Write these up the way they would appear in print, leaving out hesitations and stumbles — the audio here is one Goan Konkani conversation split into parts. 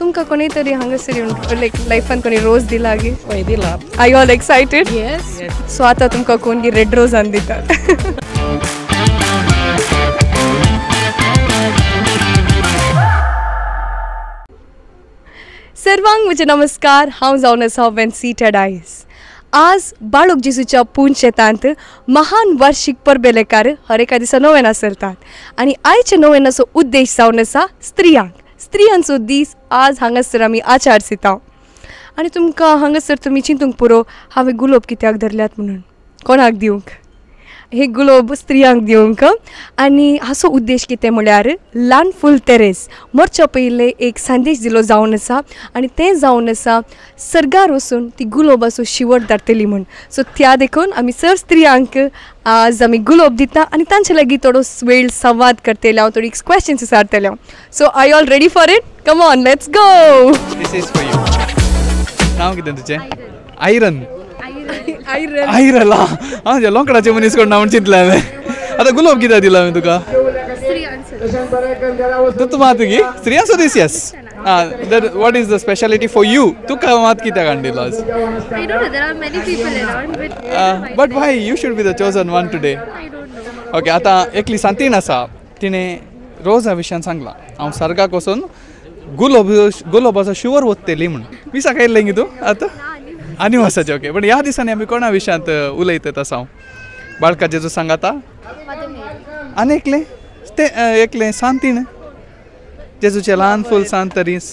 तुमकां कोणी तरी हांगासर येवन लायक लायफान कोणी रोज दिला गी? हय दिला. Are you all excited? Yes. So आतां तुमकां कोण गी रेड रोज हाडून दितात. सर्वांक म्हजें नमस्कार. हांव जावन आसा वेन्सी डायस. आज बाळूक जेजूच्या पूण शेतांत महान वार्षिक परबेलेकार हर एका दिसा नोवेना चलतात आनी आयच्या नोवेनाचो उद्देश जावन आसा स्त्रियांक. स्त्रियांचो दीस आज हांगासर आमी आचारसिता आनी तुमकां हांगासर तुमी चिंतूंक पुरो हांवें गुलोब कित्याक धरल्यात म्हणून, कोणाक दिवंक हे गुलोब? स्त्रियांक दिवंक. आनी हाचो उद्देश कितें म्हळ्यार ल्हान फूल तेरेस मरच्या पयलें एक संदेश दिलो जावन आसा आनी तें जावन आसा सर्गार वचून ती गुलोबाचो शिवट धाडटली म्हूण. सो त्या देखून आमी सर स्त्रियांक आज आमी गुलोब दिता आनी तांचे लागीं थोडो वेळ संवाद करतले हांव, थोडी क्वेश्चन्स विचारतले हांव. So are you all ready for it? Come on, let's go. This is for you. नांव कितें तुजें? आयरन. आयरला. हां, लोकडाचे मनीस कोण नांव चिंतलें हांवें. आतां गुलोब कित्याक दिला हांवें तुका? तूं मात गी स्त्रियांचो दीस. येस. Ah, what is the speciality for you? तुका मात कित्याक हाडून दिलो आज? I don't know, there are many people around, but why you should be the chosen one today? I don't know. Okay, आतां एकली सांतीण आसा, तिणें रोजा विशयान सांगलां हांव सर्गाक वचून गुलोब गुलोबाचो शिवर वत्तेली म्हूण. मिसाक आयिल्लें गी तूं आतां? आनी वर्साचें. ओके, पण ह्या दिसांनी आमी कोणा विशयांत उलयतात आसा? हांव बाळका जेजू सांगाता आनी एकलें तें एकलें सांतीण जेजूचें ल्हान फूल सांत तेरेस,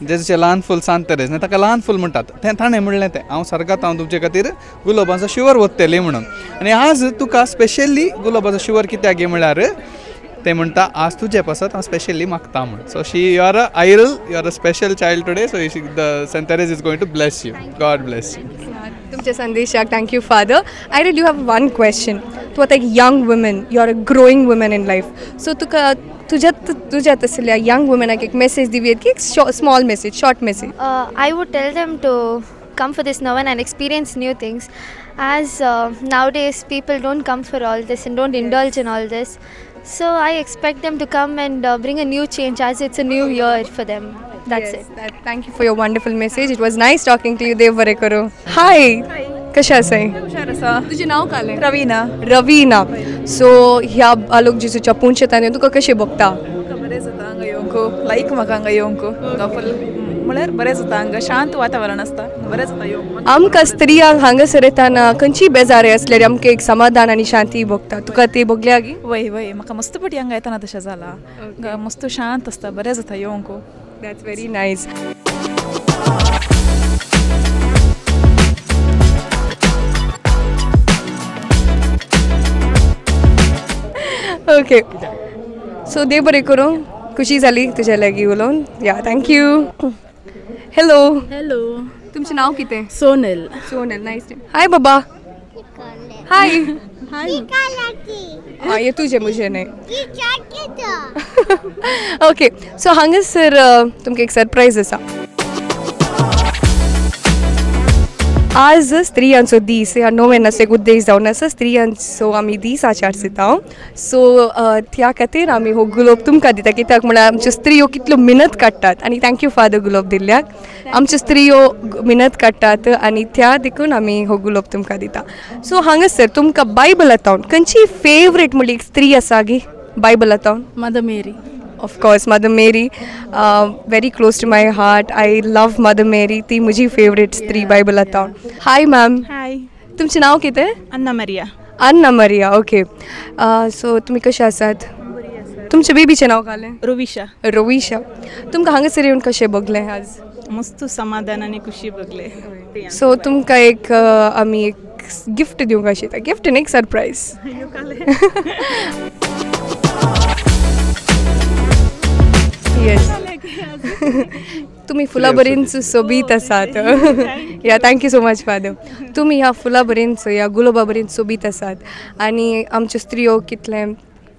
जेजूचें ल्हान फूल सांत तेरेस न्ही, ताका ल्हान फूल म्हणटात. तें ताणें म्हणलें तें हांव सर्गांत हांव तुमचे खातीर गुलोबाचो शिवर वत्तेली म्हणून. आनी आज तुका स्पेशली गुलोबाचो शिवर कित्याक गे म्हळ्यार ते म्हणटा आज तुजे पासत हांव स्पेशली मागता म्हूण. So she you are a Irel, you are a special child today. So the Saint Therese is going to bless you. God bless you. तुमच्या संदेशाक thank you father. Irel, you have one question. तूं आतां एक young woman, you are a growing woman in life. So तुका तुज्यात आशिल्ल्या यंग वुमनाक एक मेसेज दिवयेत की एक small message, short message? I would tell them to come for this novena and experience new things, as nowadays people don't come for all this and don't indulge in all this. So I expect them to come and bring a new change, as it's a new year for them. That's yes, it. Thank you for your wonderful message. It was nice talking to you. Dev बरें करूं. Hi. कशें आसाय? हुशार आसा. तुजें नांव कालें? रवीना. रवीना. सो ह्या बालोक जेजूच्या पूण शेतान तुका कशें भोगता? म्हाका बरें जाता हांगा येवंक. लायक म्हाका हांगा येवंक. फूल म्हळ्यार बरें जाता हांगा, शांत वातावरण आसता, बरें जाता येवंक. आमकां स्त्रियांक हांगासर येताना खंयचीय बेजारी आसल्यार आमकां एक समाधान आनी शांती भोगता. तुका ती भोगल्या गी? वय वय, म्हाका मस्त पटी हांगा येताना तशें जालां. मस्त शांत आसता, बरें जाता येवंक. That's very nice. Okay, so देव बरें करूं. खुशी जाली तुज्या लागीं उलोवन. या, thank you. Hello. Hello. तुमचें नांव कितें? सोनल. सोनल, नायस. हाय बाबा. हाय. हाय. हां, ये तुजें म्हजें न्हय. ओके, सो हांगासर तुमकां एक सरप्रायज आसा. आज स्त्रियांचो दीस, ह्या नोवेनाचो एक उद्देश जावन आसा स्त्रियांचो आमी दीस आचारसिता. सो त्या खातीर आमी हो गुलोब तुमकां दिता, कित्याक म्हळ्यार आमच्यो स्त्रियो कितल्यो मेहनत काडटात. आनी thank you father गुलोब दिल्ल्याक. आमच्यो स्त्रियो मेहनत काडटात आनी त्या देखून आमी हो गुलोब तुमकां दिता. सो हांगासर तुमकां बायबलांत खंयची फेवरेट म्हणली एक स्त्री आसा गी बायबलांत? Mother Mary. Of course, Mother Mary, very close to my heart. I love Mother Mary. ती म्हजी फेवरेट स्त्री बायबलांत. Hi ma'am. हाय. तुमचें नांव कितें? Anna Maria. Anna Maria, okay. So तुमी कशें आसात? तुमच्या बेबीचें नांव कालें? रोविशा. रोविशा. तुमकां हांगासर येवन कशें भोगलें आज? मस्त समाधान आनी खुशी भोगलें. सो तुमकां एक आमी एक गिफ्ट दिवंक आशिल्लें. गिफ्ट न्ही, एक सरप्रायज. येस. तुमी फुलां बरींच सोबीत आसात. या, thank you so much father. तुमी ह्या फुलां बरींच, ह्या गुलोबा बरींच सोबीत आसात आनी आमच्यो स्त्रियो कितलें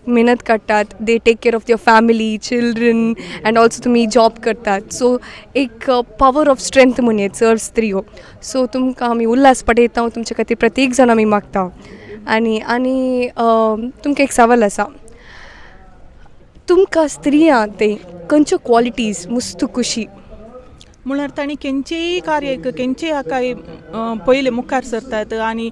मेहनत काडटात. They take care of their family, children and also तुमी जॉब करतात. सो एक पावर ऑफ स्ट्रेंथ म्हणये चड स्त्रियो. सो तुमकां आमी उल्हास पडयता, तुमचे खातीर प्रत्येक जाण आमी मागता. आनी आनी तुमकां एक सवाल आसा. तुमकां स्त्रियां ते खंयच्यो क्वॉलिटीज मुस्तू खुशी म्हळ्यार तांणी खंयचेय कार्याक खंयचेय हाका पयले मुखार सरतात आनी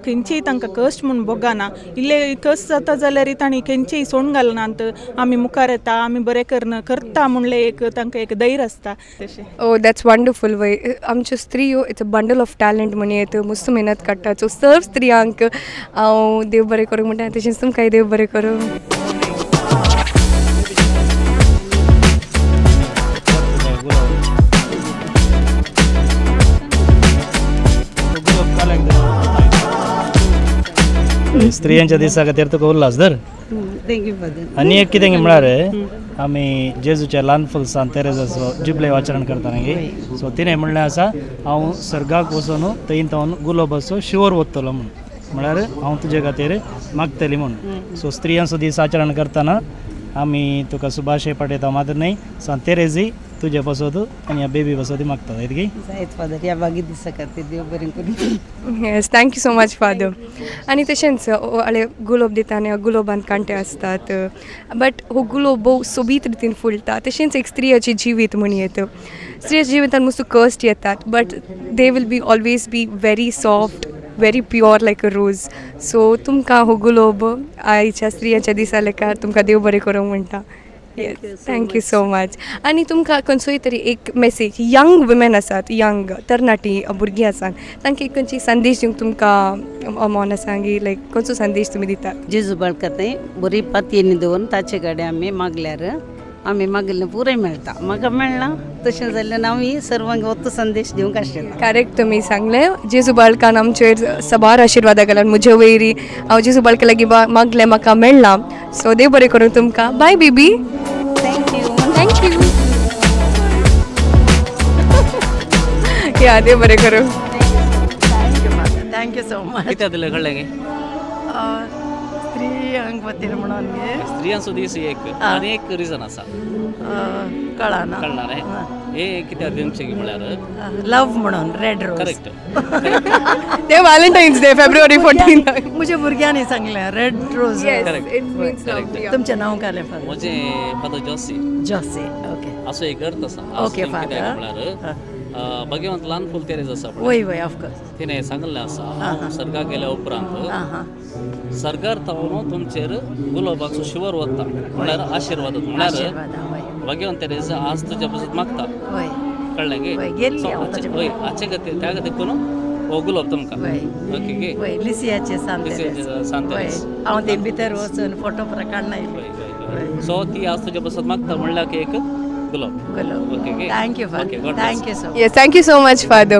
खंयचेय तांकां कश्ट म्हूण भोगना इल्ले कश्ट जाता जाल्यार तांणी खंयचेय सोण घालनात आमी मुखार येता आमी बरें करना करता म्हणलें एक तांकां एक धैर्य आसता तशें. ओ that's wonderful वय आमच्यो स्त्रियो it's a bundle of talent म्हण येत मस्त मेहनत काडटा. सो सर्व स्त्रियांक हांव देव बरें करूं म्हणटा तशेंच तुमकांय देव बरें करूं. स्त्रियांच्या दिसा खातीर तुका उल्हास धर. आनी एक कितें म्हळ्यार आमी जेजूच्या ल्हान फुल सांत तेरेजाचो जुबले आचरण करता न्ही सो तिणें म्हणलें आसा हांव सर्गाक वचून थंय तावन गुलाबाचो शिवर वतलो म्हूण म्हळ्यार हांव तुजे खातीर मागतली म्हूण. सो स्त्रियांचो दीस आचरण करतना आमी तुका शुभाशय पाठयता मात्र न्ही सांत तेरेजी तुजे पासत आनी ह्या बेबी पासत मागता इतकी. Yes thank you so much father. आनी तशेंच हळे गुलोब दिता आनी गुलोबान कांटे आसतात बट हो गुलोब भोव सोबीत रितीन फुलता. तशेंच एक स्त्रियाचें जिवीत म्हण येता स्त्रियाच्या जिवितान मस्त कश्ट येतात but they will be always be very soft very pure like a rose. So तुमकां हो गुलोब आयच्या स्त्रियांच्या दिसा लेखार तुमकां देव बरें करूंक म्हणटा. Yes thank you so much. आनी तुमकां खंयचोय तरी एक मेसेज यंग वुमेन आसात यंग तरणाटी भुरगीं आसात तांकां एक खंयची संदेश दिवंक तुमकां मन आसा की लायक खंयचो संदेश तुमी दितात? जेजू बाळका थंय बरी पातयेनी दवरून ताचे कडेन आमी मागल्यार आमी मागिल्लें पुराय मेळटा. म्हाका मेळना तशें जाल्यार आमी सर्वांक होच संदेश दिवंक आशिल्लो. करेक्ट तुमी सांगलें. जेजू बाळकान आमचेर सबार आशिर्वादा घालून म्हजे वयरी हांव जेजू बाळका लागीं मागलें म्हाका मेळ्ळां. सो देव बरें करूं तुमकां. Bye baby. Thank you. Thank you. या देव बरें करूं. Thank you so much. कित्याक दिलें कळ्ळें गे? स्त्रियांक वतीन म्हणून गे स्त्रियांचो दीस एक आनी एक रिजन आसा कळना कळना रे हे कित्याक दिवचें म्हळ्यार लव म्हणून रेड रोज. करेक्ट. ते व्हॅलेंटायन्स डे फेब्रुवारी 14. म्हज्या भुरग्यांनी सांगलें रेड रोज. करेक्ट. तुमचें नांव कालें फादर? म्हजें फादर जोसी. जोसी ओके. असो एक अर्थ आसा. Okay father. म्हळ्यार भगवंत ल्हान फूल तेरेज आसा वय वय ऑफकोर्स तिणें सांगिल्लें आसा सर्गाक गेल्या उपरांत सर्गार तावन तुमचेर गुलाबाचो शिवर वता म्हळ्यार आशिर्वाद म्हळ्यार भगवंत तेरेज आज तुज्या पासून मागता कळ्ळें गे? हय हाचे खातीर त्या खातीर करून हो गुलाब तुमकां ओके गे लिसियाचे सांत तेरेज हांव ते भितर वचून फोटो काडना. सो ती आज तुज्या पासून मागता म्हणल्यार एक गुलाब. Okay thank you father. Thank you so yes thank you so much father.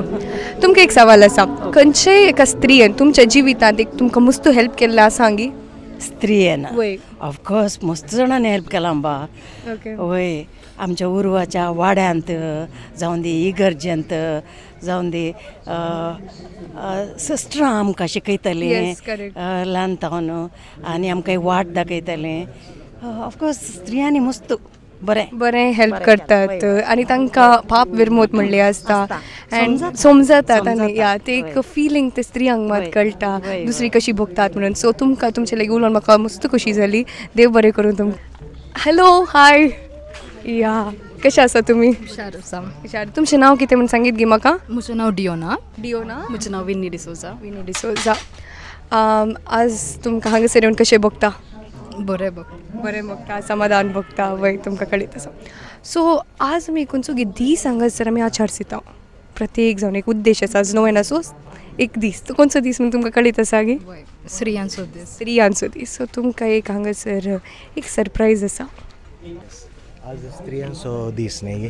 तुमकां एक सवाल आसा खंयचेय एका स्त्रियेन तुमच्या जिवितांत एक तुमकां मस्त हेल्प केल्लें आसा गी? स्त्रियेन ऑफकोर्स मस्त जाणांनी हेल्प केलां बा. वय आमच्या उर्वाच्या वाड्यांत जावं दी इगर्जेंत जावं दी सिस्टरां आमकां शिकयतालीं ल्हान तावन आनी आमकां वाट दाखयतालीं. ऑफकोर्स स्त्रियांनी मस्त बरें बरें हेल्प करतात आनी तांकां पाप विरमोत म्हणली आसता एंड समजतात आनी या ते एक फिलींग ते स्त्रियांक मात कळटा दुसरी कशी भोगतात म्हणून. सो तुमकां तुमचे लागीं उलोवन म्हाका मस्त खोशी जाली. देव बरें करूं तुमकां. हॅलो हाय या कशें आसा तुमी? हुशार आसा. हुशार. तुमचें नांव कितें म्हूण सांगीत गी म्हाका? म्हजें नांव डियोना. डियोना. म्हजें नांव विन्नी डिसोजा. विन्नी डिसोजा. आज तुमकां हांगासर येवन कशें भोगता? बरें भोगता. बरें भोगता समाधान भोगता वय तुमकां कळीत आसा. सो आज आमी खंयचो दीस हांगासर आमी आचारसिता प्रत्येक जावन एक उद्देश आसा आज नोवेनाचो एक दीस तो खंयचो दीस म्हूण तुमकां कळीत आसा गी? स्त्रियांचो दीस. स्त्रियांचो दीस. सो तुमकां एक हांगासर एक सरप्रायज आसा. आज स्त्रियांचो दीस न्ही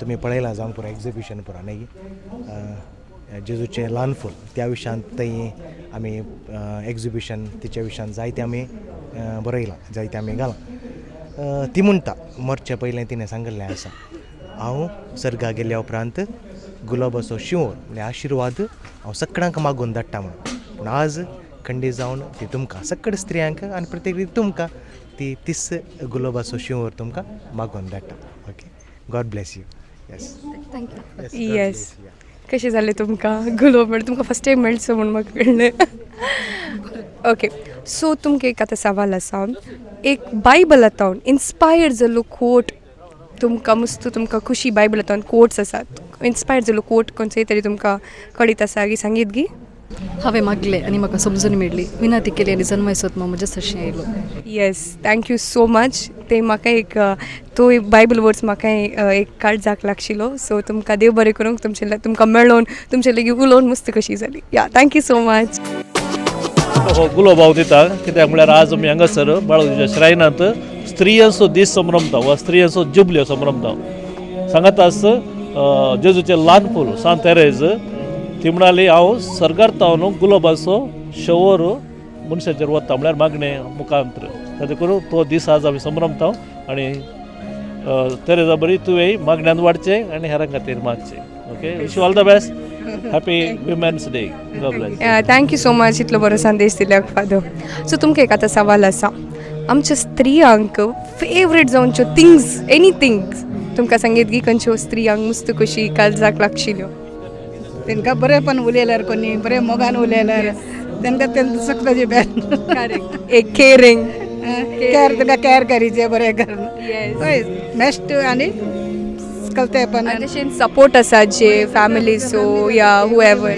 तुमी पळयलां जावंक पुरो एक्झिबिशन पुरो न्ही जेजूचें ल्हान फूल त्या विशयांत थंय आमी एक्झिबिशन तिच्या विशयांत जायतें आमी बरयलां जायतें आमी घालां. ती म्हणटा मरचे पयलें तिणें सांगिल्लें आसा हांव सर्गा गेल्या उपरांत गुलाबाचो शिंवर म्हळ्यार आशिर्वाद हांव सगळ्यांक मागून धाडटा म्हणून. पूण आज खंडीत जावन ती तुमकां सगळ्या स्त्रियांक आनी प्रत्येक तुमकां ती तीस गुलाबाचो शिंवर तुमकां मागून धाडटा. Okay God bless you. Yes thank you. Yes कशें जालें तुमकां गुलोब? म्हळ्यार तुमकां फर्स्ट टायम मेळचो म्हूण म्हाका कळ्ळें. ओके सो तुमकां एक आतां सवाल आसा, एक बायबलांतल्यान इन्स्पायर्ड जाल्लो कोट तुमकां मस्त तुमकां खुशी बायबलांतल्यान कोट्स आसात, इन्स्पायर्ड जाल्लो कोट खंयचोय तरी तुमकां कळीत आसा की सांगीत गी? हांवें मागलें आनी म्हाका समजून मेळ्ळी, विनंती केली आनी जन्मयसोत म्हज्या सरशीं आयलो. Yes, thank you so much. ते म्हाका एक तो बायबल वर्ड्स म्हाका एक काळजाक लागशिलो. सो तुमकां देव बरें करूंक, तुमचे तुमकां मेळोन तुमचे लागीं उलोवन मस्त कशी जाली. या, thank you so much. हो गुलोब हांव दिता कित्याक म्हळ्यार आज आमी हांगासर बाळगुच्या श्रायनांत स्त्रियांचो दीस संभ्रमता वा स्त्रियांचो जुबल्यो संभ्रमता. सांगाताच जेजूचें ल्हान फूल सांत तेरेज ती म्हणाली हांव सर्गार तावन गुलाबाचो शवर मनशाचेर वता म्हळ्यार मागणें मुखांत्र. ताचे करून तो दीस आज आमी संभ्रमता आनी तेरेजा बरी तुवें मागण्यान वाडचें आनी हेरां खातीर मागचें. Okay, wish you all the best. Happy women's day. God bless. Thank you so much इतलो बरो संदेश दिल्याक फादर. सो तुमकां एक आतां सवाल आसा, आमच्या स्त्रियांक फेवरेट जावच्यो थिंग्स, एनी थिंग्स तुमकां सांगीत गी खंयच्यो स्त्रियांक मस्त कशी काळजाक लागशिल्यो? तेंकां बरेंपण उलयल्यार कोणी बरें मोगान उलयल्यार तेंकां तेंकां सकताची बेन एक केरींग केर, तेंकां केर करीचे बरें करून. हय, बेस्ट आनी कळतेपण तशें सपोर्ट आसा जे फॅमिली सो या हुएवर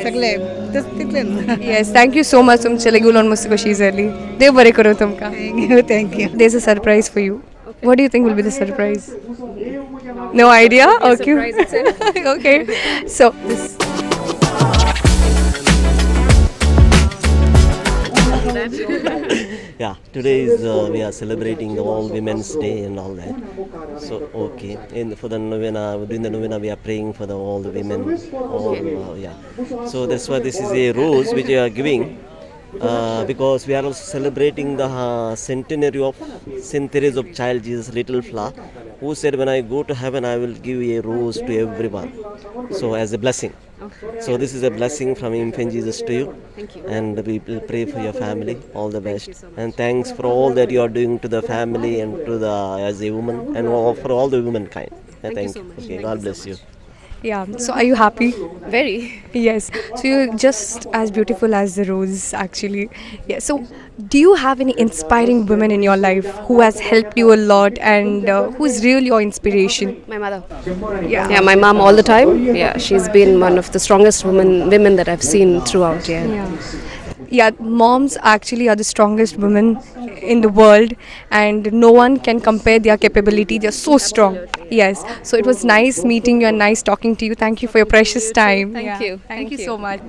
सगळे तितलें. Yes, thank you so much. तुमचे लागीं उलोवन मस्त कशी जाली. देव बरें करूं तुमकां. Thank you. Thank you. There is a surprise for you. What do you think will be the surprise? No idea? Okay. Okay. So this. Yeah, today is we are celebrating the All Women's Day and all that. So okay, and for the novena, during the novena we are praying for the all the women. All, yeah. So that's why this is a rose which we are giving. Because we are also celebrating the centenary of Saint Therese of Child Jesus, Little Flower, who said, when I go to heaven, I will give a rose to everyone. So as a blessing. Okay. So this is a blessing from Infant Jesus to you. Thank you. And we will pray for your family. All the best. Thank you so much. And thanks for all that you are doing to the family and to the as a woman and all, for all the womankind. Thank you so much. Okay, God bless you. Yeah, so are you happy? Very. Yes. So you're just as beautiful as the rose, actually. Yeah. So do you have any inspiring women in your life who has helped you a lot and who's really your inspiration? My mother. Yeah. Yeah, my mom all the time. Yeah, she's been one of the strongest women that I've seen throughout. Yeah. Yeah. Yeah, moms actually are the strongest women in the world and no one can compare their capability. They are so strong. Yes. So it was nice meeting you and nice talking to you. Thank you for your precious time. Thank you. Thank you so much.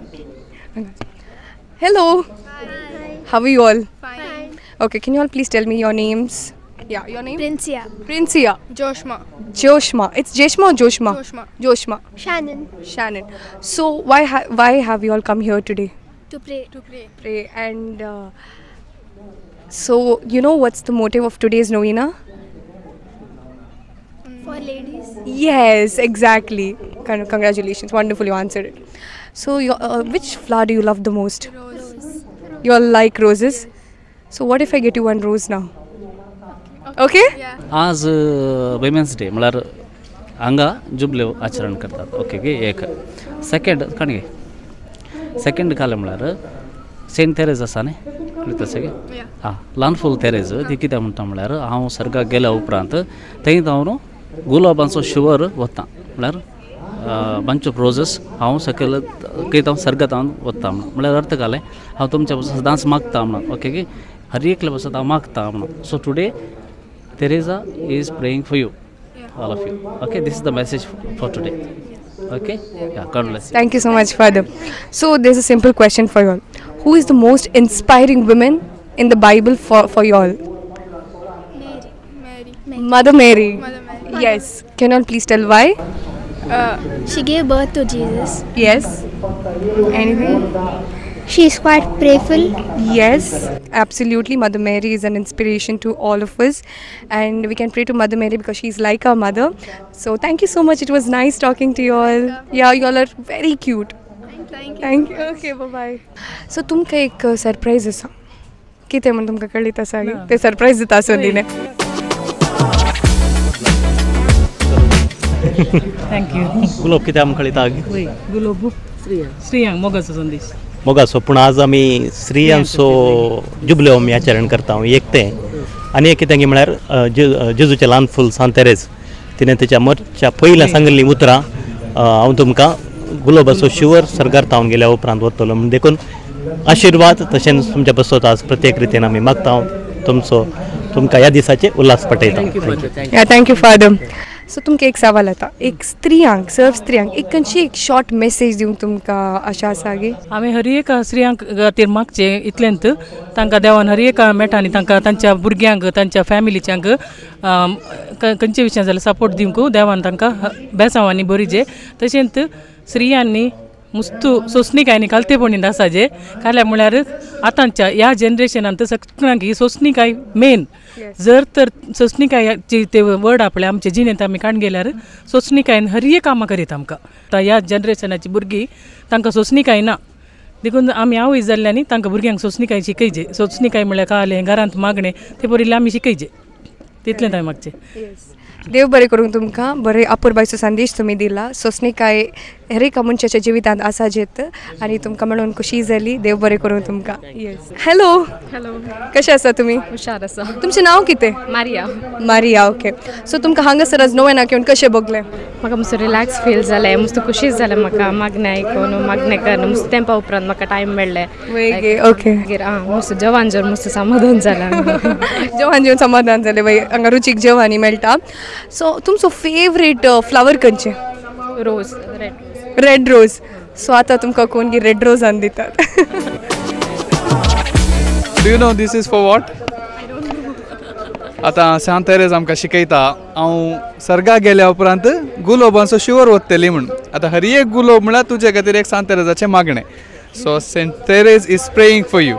Hello. Hi. How are you all? Fine. Okay, can you all please tell me your names? Yeah, your name? Princia. Princia. Joshma. Joshma. It's Jeshma or Joshma? Joshma. Joshma. Shannon. Shannon. So why have you all come here today? To pray. To pray. Pray. And so you know what's the motive of today's novena? For ladies. Yes, exactly. Congratulations. Wonderful, you answered it. So your, which flower do you love the most? Rose. You all like roses? Yes. So what if I get you one rose now? Okay? Yeah. आज विमेन्स डे म्हळ्यार हांगा जुबल्यो आचरण करतात. ओके गे एक सेकेंड कणगे सेकेंड काल म्हळ्यार सेंट तेरेज आसा न्ही कळटा सगळें आं ल्हान फूल तेरेज ती कित्याक म्हणटा म्हळ्यार हांव सर्गाक गेल्या उपरांत थंय हांव गुलाबांचो शिवर वता म्हळ्यार बंच ऑफ रोजस हांव सकयल कितें हांव सर्गात हांव वता म्हणून म्हळ्यार अर्थ घालें हांव तुमच्या पासून सदांच मागता म्हणून. ओके की हर एकल्या पासून हांव मागता म्हणून. So today Teresa is praying for you, all of you. Okay, this is the message for today. Okay, yeah, God bless you. Thank you so much, Father. So there's a simple question for you all. Who is the most inspiring woman in the Bible for you all? Mary. Mary. Mother Mary. Mother Mary. Yes. Can you all please tell why? She gave birth to Jesus. Yes. Anything? She is quite prayerful. Yes, absolutely. Mother Mary is an inspiration to all of us, and we can pray to Mother Mary because she is like our mother. So thank you so much. It was nice talking to you all. Yeah, you all are very cute. Thank you. Thank you. Okay, bye bye. So तुमका एक सरप्राईज आसा. कितें म्हण तुमकां कळीत आसा ते सरप्राईज दिता आसोलीने. Thank you. गुलाब कितें आमकां कळीत? गुलाब स्त्रियांक मोगाचो संदेश. मोगाचो पूण आज आमी स्त्रियांचो जुबल्यो आमी आचरण करता एक तें आनी एक कितें म्हळ्यार जेजूचें ल्हान फूल सांत तेरेज तिणें तेच्या मरच्या पयलीं सांगिल्लीं उतरां हांव तुमकां गुलाबाचो शिवर सर्गार तावन गेल्या उपरांत वतलो म्हूण देखून आशिर्वाद तशेंच तुमच्या बसत आज प्रत्येक रितीन आमी मागता तुमचो तुमकां ह्या दिसाचे उल्हास पटयता. Thank you father. सो तुमकां एक सवाल आतां एक स्त्रियांक सर्व स्त्रियांक एक खंयची एक शॉर्ट मेसेज दिवंक तुमकां आशा आसा गी? आमी हर एक स्त्रियांक खातीर मागचें इतलेंत तांकां देवान हर एक मेळटा न्ही तांकां तांच्या भुरग्यांक तांच्या फॅमिलीच्यांक खंयचे विशयान जाल्यार सपोर्ट दिवंक देवान तांकां बेसांवांनी बरी जे तशेंच स्त्रियांनी मुस्तू सोंसणीकाय न्ही खालतेपणी आसा जे काल्यार म्हळ्यार आतांच्या ह्या जनरेशनांत सगळ्यांक ही सोंसणीकाय मेन जर तर सोंसणीकायची ते वर्ड आपल्या आमचे जिणेंत आमी काडून गेल्यार सोंसणीकायन हर एक कामां करीत आमकां. आतां ह्या जनरेशनाची भुरगीं तांकां सोंसणीकाय ना देखून आमी आवय जाल्ल्यांनी तांकां भुरग्यांक सोंसणीकाय शिकयचे. सोंसणीकाय म्हळ्यार कालें घरांत मागणें तें बरिल्लें आमी शिकयचे तितलेंच हांवें मागचें. देव बरें करूंक तुमकां बरें अपुरबायचो संदेश तुमी दिला. सोंसणीकाय हर एका मनशाच्या जिवितांत आसा जेत आनी तुमकां म्हणून खुशी जाली. देव बरें करूं तुमकां. येस. हॅलो हॅलो, कशें आसा तुमी? हुशार आसा. तुमचें नांव कितें? मारिया. Maria, okay. सो तुमकां हांगासर आज नोवेनाक येवन कशें भोगलें? म्हाका मातसो रिलॅक्स फील जालें, मस्त खुशी जालें म्हाका मागणें आयकून मागणें करून मस्त तेंपा उपरांत म्हाका टायम मेळ्ळें. ओके. मागीर आं मस्त जेवण जेवन मस्त समाधान जालें. जेवण जेवन समाधान जालें. बाई हांगा रुचीक जेवण मेळटा. सो तुमचो फेवरेट फ्लावर खंयचें? Rose. Red. Red rose. So आतां तुमकां कोण की रेड रोज हाडून दितात. Do you know this is for what? आतां सांत तेरेज आमकां शिकयता हांव सर्गा गेल्या उपरांत गुलोबांचो शिवर वतली म्हूण. आतां हर एक गुलोब म्हळ्यार तुजे खातीर एक सांत तेरेजाचें मागणें. So Saint Therese is praying for you.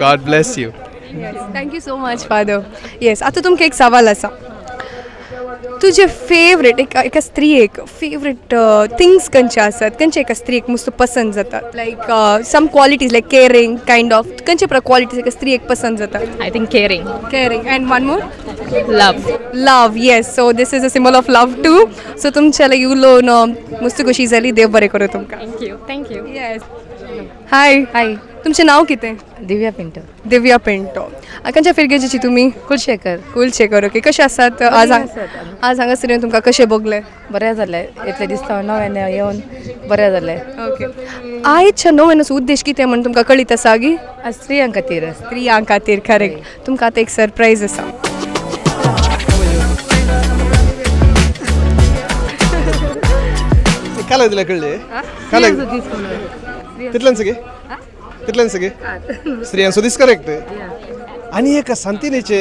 God bless you. Thank you so much father. Yes, आतां तुमकां एक सवाल आसा. तुजे फेवरेट एका एका स्त्रियेक फेवरेट थिंग्स खंयचे आसात? खंयचे एका स्त्रियेक मस्त पसंद जातात? Like some qualities like caring kind of खंयचे क्वालिटीज एका स्त्रियेक पसंद जातात? I think caring. Caring and one more? Love. Love, yes. So this is a symbol of love too. So तुमच्या लागीं उलोवन मस्त खुशी जाली. देव बरें करूं तुमकां. Thank you. Thank you. Yes. Hi. Hi. तुमचें नांव कितें? दिव्या पिंटो. दिव्या पिंटो. खंयच्या फिरगेजीची तुमी? कुलशेखर. कुलशेखर, ओके. कशें आसात आज? आज हांगासर येवन तुमकां कशें भोगलें? बरें जालें, इतले दिसता नव्यान येवन बरें जालें. ओके. आयच्या नोवेनाचो उद्देश कितें म्हूण तुमकां कळीत आसा गी? स्त्रियां खातीर. स्त्रियां खातीर, करेक्ट. तुमकां आतां एक सरप्रायज आसा. काल दिल्या कळ्ळें? काल तितल्यान सगळें तितल्यान सगळे स्त्रियांचो दीस करेक्ट. आनी एका सांतिनेचे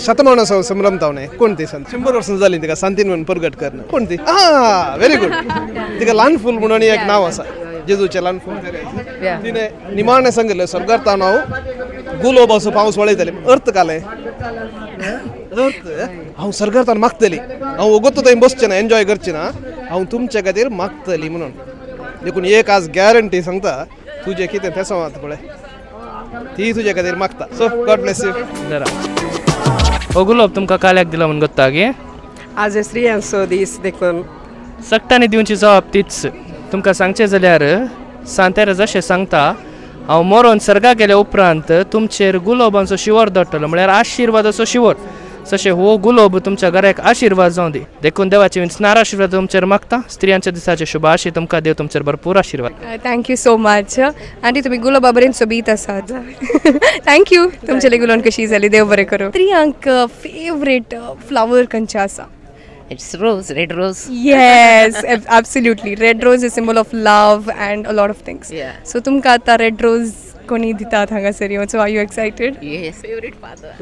शतमान संभ्रम तावणे कोण ती संत 100 वर्सां जालीं तिका सांतीन म्हणून परगट करना कोण ती? आं, व्हेरी गुड. तिका ल्हान फूल म्हणून एक नांव आसा, जेजूचें ल्हान फूल. तिणें निमाणें सांगिल्लें स्वर्गार तावन हांव गुलोबाचो पावस वळयतलें. अर्थ कालें अर्थ हांव स्वर्गार तावन मागतली, हांव वगत थंय बसचें ना, एन्जॉय करचें ना, हांव तुमचे खातीर मागतली म्हणून. देखून एक आज गॅरंटी सांगता तुजें कितें तें सांगता पळय ती तुजे खातीर मागता. So God bless you. हो गुलाब तुमकां काल्याक दिला म्हूण गोत्ता गे? आज स्त्रियांचो दीस देखून सगटांनी दिवची जबाब तीच. तुमकां सांगचें जाल्यार सांत तेरेज अशें सांगता हांव मरोन सर्गा गेल्या उपरांत तुमचेर गुलाबांचो शिवर दवरतलो, म्हळ्यार आशिर्वादाचो शिवर. तशें हो गुलाब तुमच्या घराक आशिर्वाद जावं दी. देखून देवाचे विंचणार आशिर्वाद तुमचेर मागता. स्त्रियांच्या दिसाचे शुभ आशे तुमकां देव तुमचेर भरपूर आशिर्वाद. Thank you so much. आनी तुमी गुलाबा बरें सोबीत आसात. Thank you. तुमचे लागीं उलोवन कशी जाली. देव बरें करूं. स्त्रियांक फेवरेट फ्लावर खंयचें आसा? It's rose, red rose. Yes, absolutely. Red rose is symbol of love and a lot of things. So तुमकां आतां रेड रोज कोणी दितात हांगासर येवन, so are you excited? Yes, favourite father.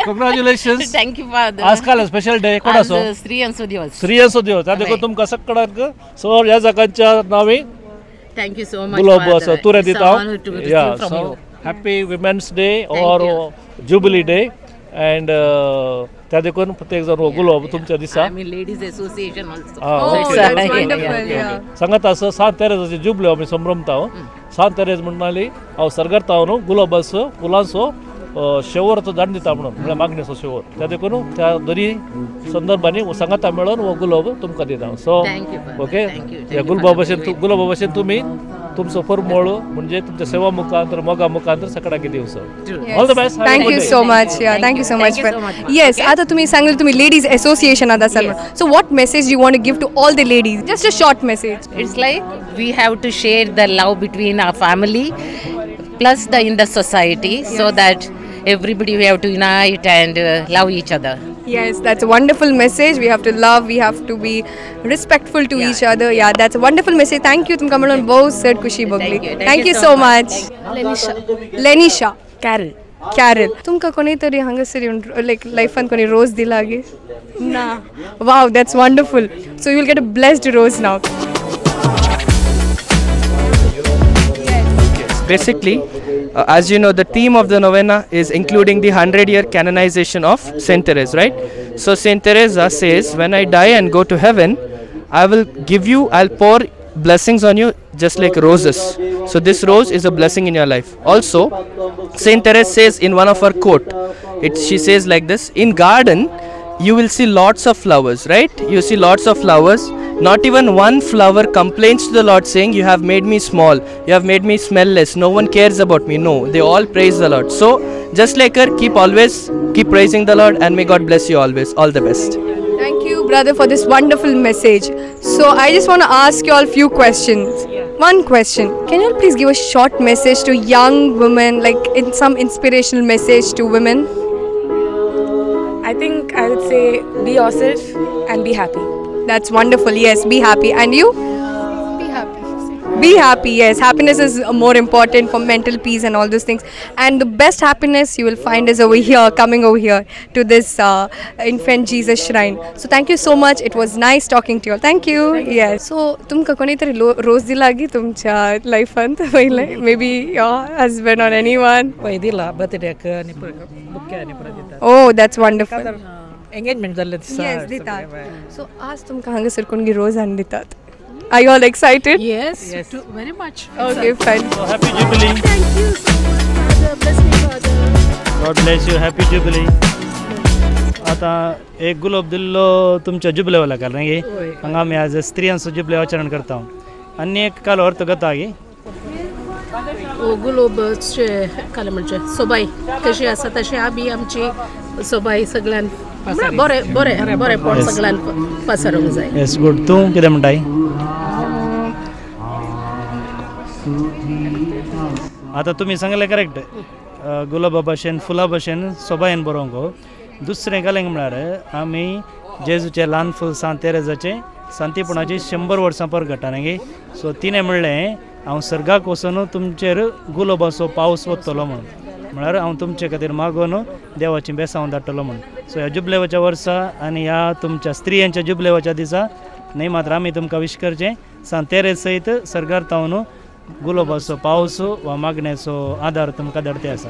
Congratulations. Thank you father. आजकाल स्पेशल डे कोणाचो? स्त्रियांचो दिवस. स्त्रियांचो दिवस. देखून तुमकां सगळ्यांक सर ह्या जागांच्या नांवी thank you so much. गुलाब असो तुरे दिता. या happy women's day or jubilee day and त्या देखून प्रत्येक जण हो गुलाब तुमच्या दिसा. Ladies association also. सांगत आसा सांत तेरेजाचे जुबले आमी संभ्रमता. सांत तेरेज म्हणटाली हांव सर्गार तावन गुलाबाचो फुलांचो शेवरचो दांड दिता म्हणून, म्हळ्यार मागणेचो शेवर. त्या देखून त्या दोनी संदर्भांनी सांगाता मेळोन हो गुलाब तुमकां दिता. सो ओके, ह्या गुलाबा भशेन तुमी तुमचो परमळ म्हणजे तुमच्या सेवा मुखांतर मोगा मुखांतर सगळ्याक दिवचो. All the best. Thank you so much. Thank you so much. Yes, आता तुम्ही सांगले तुम्ही लेडीज असोसिएशनात असाल, so what message you want to give to all the ladies? Just a short message. It's like we have to share the love between our family plus the in the society, so that everybody we have to unite and love each other. Yes, that's a wonderful message. We have to love, we have to be respectful to each other. Yeah, that's a wonderful message. Thank you. तुमका म्हणून बहुत चड खुशी भोगली. Thank you so much. Lenisha. Lenisha. Carol. Carol. तुमका कोणी तरी हांगासर येवन लायक लायफान कोणी रोज दिला गे? ना. Wow, that's wonderful. So you will get a blessed rose now. Basically, as you know, the theme of the novena is including the 100-year canonization of Saint Therese, right? So Saint Teresa says, when I die and go to heaven, I will give you, I'll pour blessings on you just like roses. So this rose is a blessing in your life. Also, Saint Therese says in one of her quote, she says like this, in garden, you will see lots of flowers, right? You see lots of flowers. Not even one flower complains to the Lord saying, you have made me small, you have made me smellless, no one cares about me. No, they all praise the Lord. So just like her, keep praising the Lord, and may God bless you always. All the best. Thank you, brother, for this wonderful message. So I just want to ask you all few questions. One question. Can you all please give a short message to young women, like in some inspirational message to women? I think I would say be yourself and be happy. That's wonderful. Yes, be happy. And you? Be happy. Be happy, yes. Happiness is more important for mental peace and all those things. And the best happiness you will find is over here, coming over here to this Infant Jesus Shrine. So thank you so much. It was nice talking to you all. Thank you. Thank you. Yes. So, तुमका कोणी तरी रोज दिला की तुमच्या लाईफांत पहिले? Maybe your husband or anyone? वय दिला बर्थडेक आनी बुके आनी परत दितात. Oh, that's wonderful. Engagement जाल्लें दिसा. Yes, दितात. So, आज तुमकां हांगासर कोणगी रोज हाडून दितात. Are you all excited? Yes, yes. Very much. Okay, fine. So happy Jubilee. Thank you so much, Father. Bless me, Father. God bless you. Happy Jubilee. आता एक गुलाब दिल्लो तुमच्या जुबलेवाला कारण की हांगा आमी आज स्त्रियांचो जुबले आचरण करता. आनी एक काल अर्थ कथा की गुलोबाचे काल म्हणजे सोबाई कशी आसा तशी आमी आमची सोबाई सगळ्यान बरें बरें बरेंपण सगळ्यान पसरूंक जाय. येस, गुड. तूं कितें म्हणटाय? आतां तुमी सांगलें करेक्ट, गुलाबा भाशेन फुलां भाशेन सोबायेन बरोवंक. दुसरें घालें म्हळ्यार आमी जेजूचें ल्हान फूल सांत तेरेजाचें सांतीपणाची 100 वर्सां परगटा न्ही. सो तिणें म्हणलें हांव सर्गाक वचून तुमचेर गुलाबाचो पावस वतलो म्हणून, म्हळ्यार हांव तुमचे खातीर मागून देवाची बेसांव धाडटलो म्हणून. सो ह्या जुबलेवाच्या वर्सा आनी ह्या तुमच्या स्त्रियांच्या जुबलेवाच्या दिसा न्ही मात्र आमी तुमकां विश करचें सांत तेरेज सयत सर्गार तावन गुलाबाचो पावस वा मागण्याचो आदार तुमकां धाडते आसा.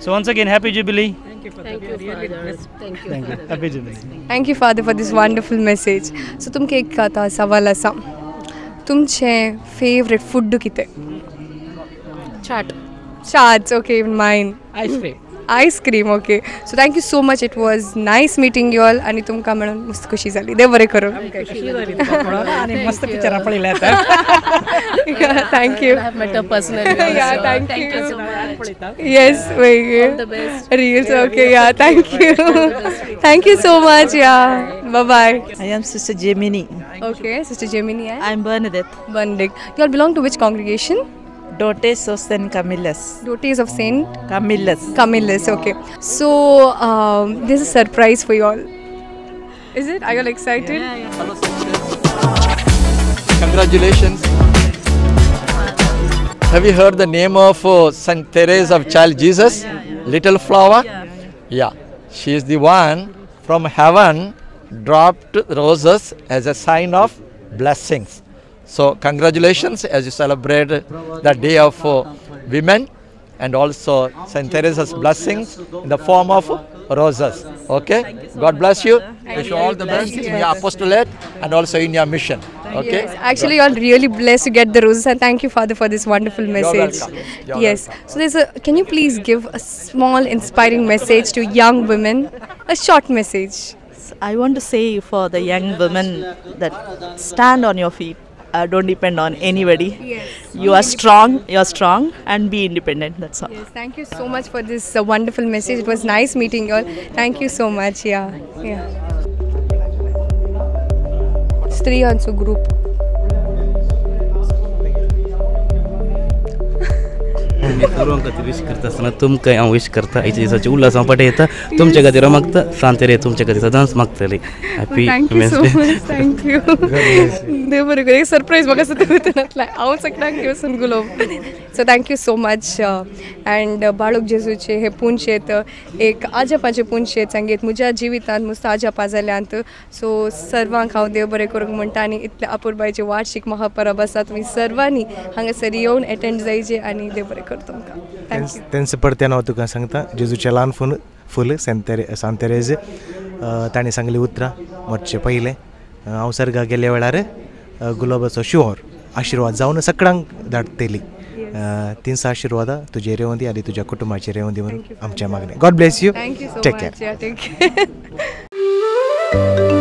So once again, happy Jubilee. Thank you, Father. Thank you. Thank you. Happy Jubilee. Thank you, Father, for this wonderful message. So तुमके एक आता सवाल आसा, तुमचे फेवरेट फूड कितें? Chaat. Chaats, okay, even mine. Ice cream. Ice cream, okay. So thank you so much. It was nice meeting you all. आणि तुमकां मेळून मस्त खुशी जाली. देव बरें करूं. आनी मस्त पिक्चरां पळयल्या. Thank you. I have met her personally. Yeah, thank you so much. Yes, very good. All the best. Reels, okay, yeah, thank you. Thank you so much, yeah. Bye-bye. I am Sister Gemini. Okay, Sister Gemini. I am Bernadette. Bernadette. You all belong to which congregation? Daughters of Saint Camillus. Daughters of Saint Camillus. Camillus, okay. So, there's a surprise for you all. Is it? Are you all excited? Yeah, yeah. Hello, sisters. Congratulations. Have you heard the name of Saint Therese of Child Jesus? Yeah, yeah. Little flower? Yeah. Yeah. She is the one from heaven dropped roses as a sign of blessings. So congratulations as you celebrate the day of women and also Saint Teresa's blessings in the form of roses. Okay? God bless you. Wish you all the best in your apostolate and also in your mission. Okay? Yes, actually, you are really blessed to get the roses, and thank you, Father, for this wonderful message. You're welcome. You're yes. welcome. So there's a. Can you please give a small inspiring message to young women? A short message. I want to say for the young women that stand on your feet. Don't depend on anybody. Yes. You are strong, you are strong and be independent, that's all. Yes, thank you so much for this wonderful message. It was nice meeting you all. Thank you so much. Yeah, yeah. स्त्रियांचो group. सर्वां खातीर विश करता आसतना तुमकां हांव विश करता. आयच्या दिसाची उल्हास हांव पाठयता तुमच्या खातीर हांव मागता सांतेर तुमच्या खातीर सदांच मागतली. Happy thank you so much. Thank you. देव बरें करूं. एक सरप्रायज म्हाका सुद्दां भितरांतल्यान हांव सगळ्यांक वचून गुलोब. So thank you so much. And बाळूक जेजूचे हे पुनशेत एक आजापाचे पुनशेत सांगीत म्हज्या जिवितांत मुस्त आजापा जाल्यांत. सो सर्वांक हांव देव बरें करूंक म्हणटा आनी इतले अपुरबायचे वार्षीक महापरब आसा तुमी सर्वांनी हांगासर येवन एटेंड जायचे आनी देव बरें करूं तुमकां. Thank you. तेंच परत्यान हांव तुका सांगता जेजूचें ल्हान फूल फूल सांतेरेज ताणें सांगली उतरां मरचे पयलें हांव सर्गाक गेल्या वेळार गुलाबाचो शिंवर आशिर्वाद जावन सगळ्यांक धाडटली. तींच आशिर्वादां तुजेर येवंदी आनी तुज्या कुटुंबाचेर येवंदी म्हणून आमचें मागणें. God bless you. Thank you so take care. Much. Take care.